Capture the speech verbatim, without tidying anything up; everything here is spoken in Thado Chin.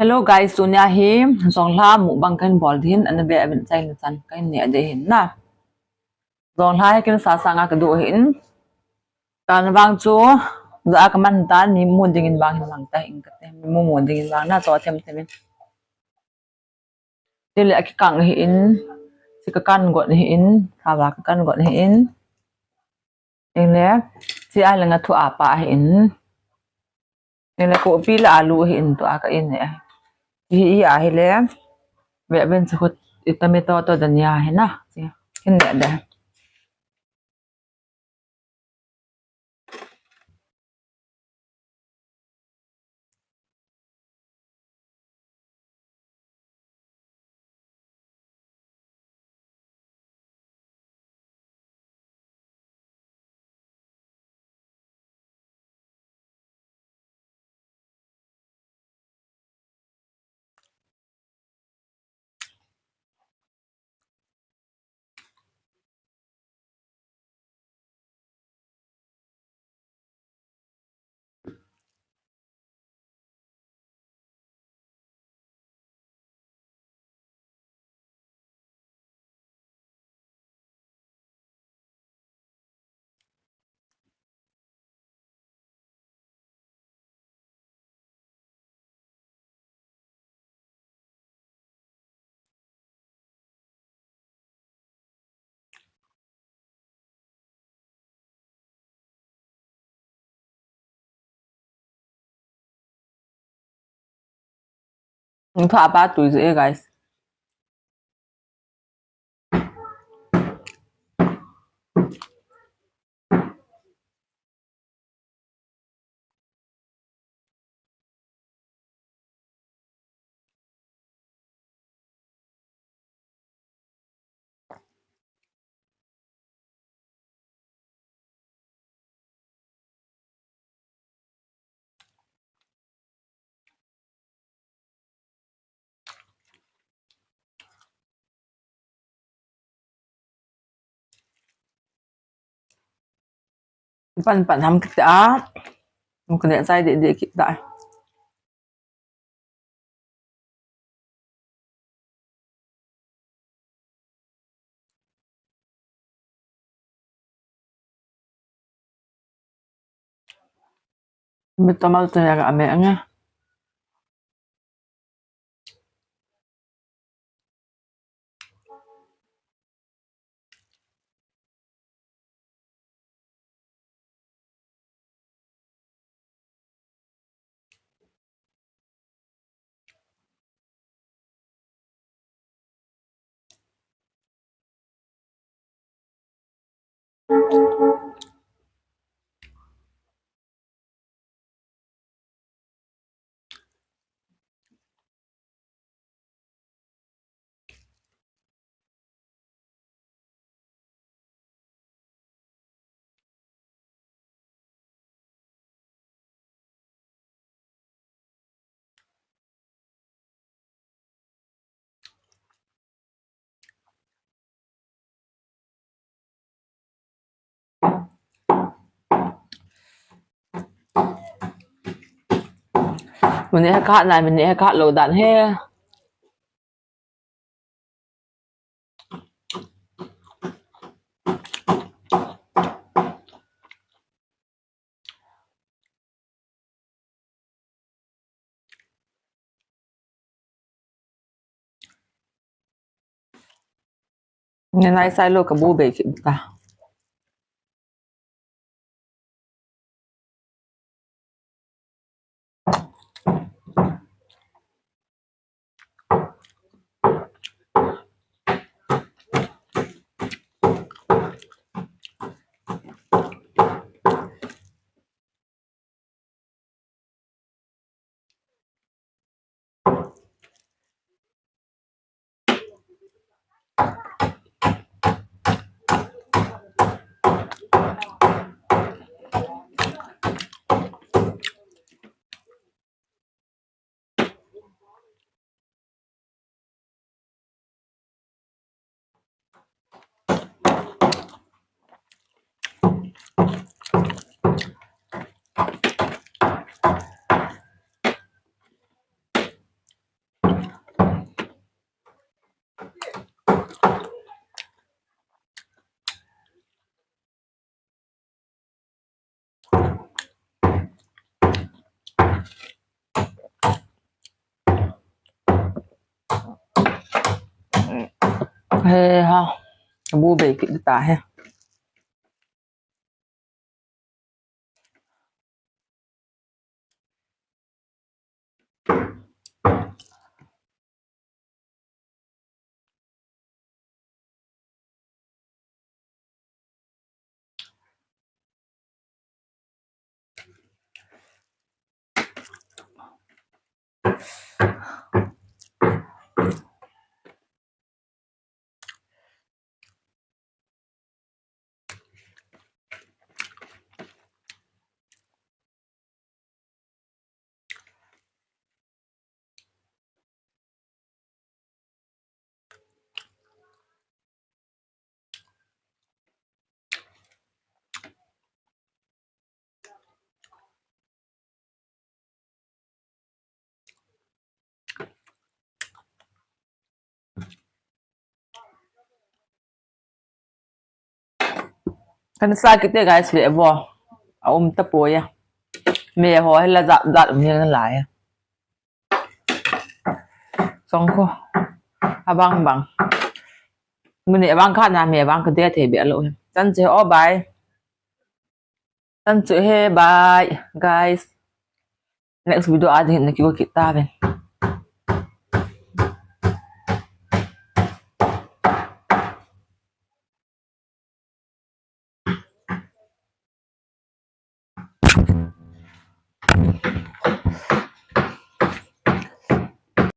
Hello guys, tunia hi jonglha mukbang kahin bol ding ahin, ana be uvin, chai na chan kahin neh ding ahin na. Jonglha hi kin sa sanga kadu ahin. Kana vang chu ja kaman tan, mi mu dingin vang hin lang ta hin kate, mi mu mu dingin vang na cho them them in. Tile akikang ahin, sika kan got ahin, sawa kakan got ahin. Tile, si a langa thu apa ahin. Tile, kopi le alu ahin, tua ka in e. Hi, hi ahile, be ben sa khut itame to to dania hina. Si, hin ne de. Ang tha apa tu is eh, guys. Pan pan ham kita. Mukne sai de de kita. Mita mal tu ya ga me anga. Mane ha ka na, mane ha ka lo dan he. Ngai nai sai lo ka bu be ki ta. He ha, bu bei kit ta he. Kan sa kit e guys, ve vo. A um tapoi a. Me ho hi la jat jat um jeng nalai a. Song ko. Abang bang. Muni abang kha na me abang ka de thei be lo. Chan che o bye. Chan che he bye guys. Next video a ding na kigo kit ta ven.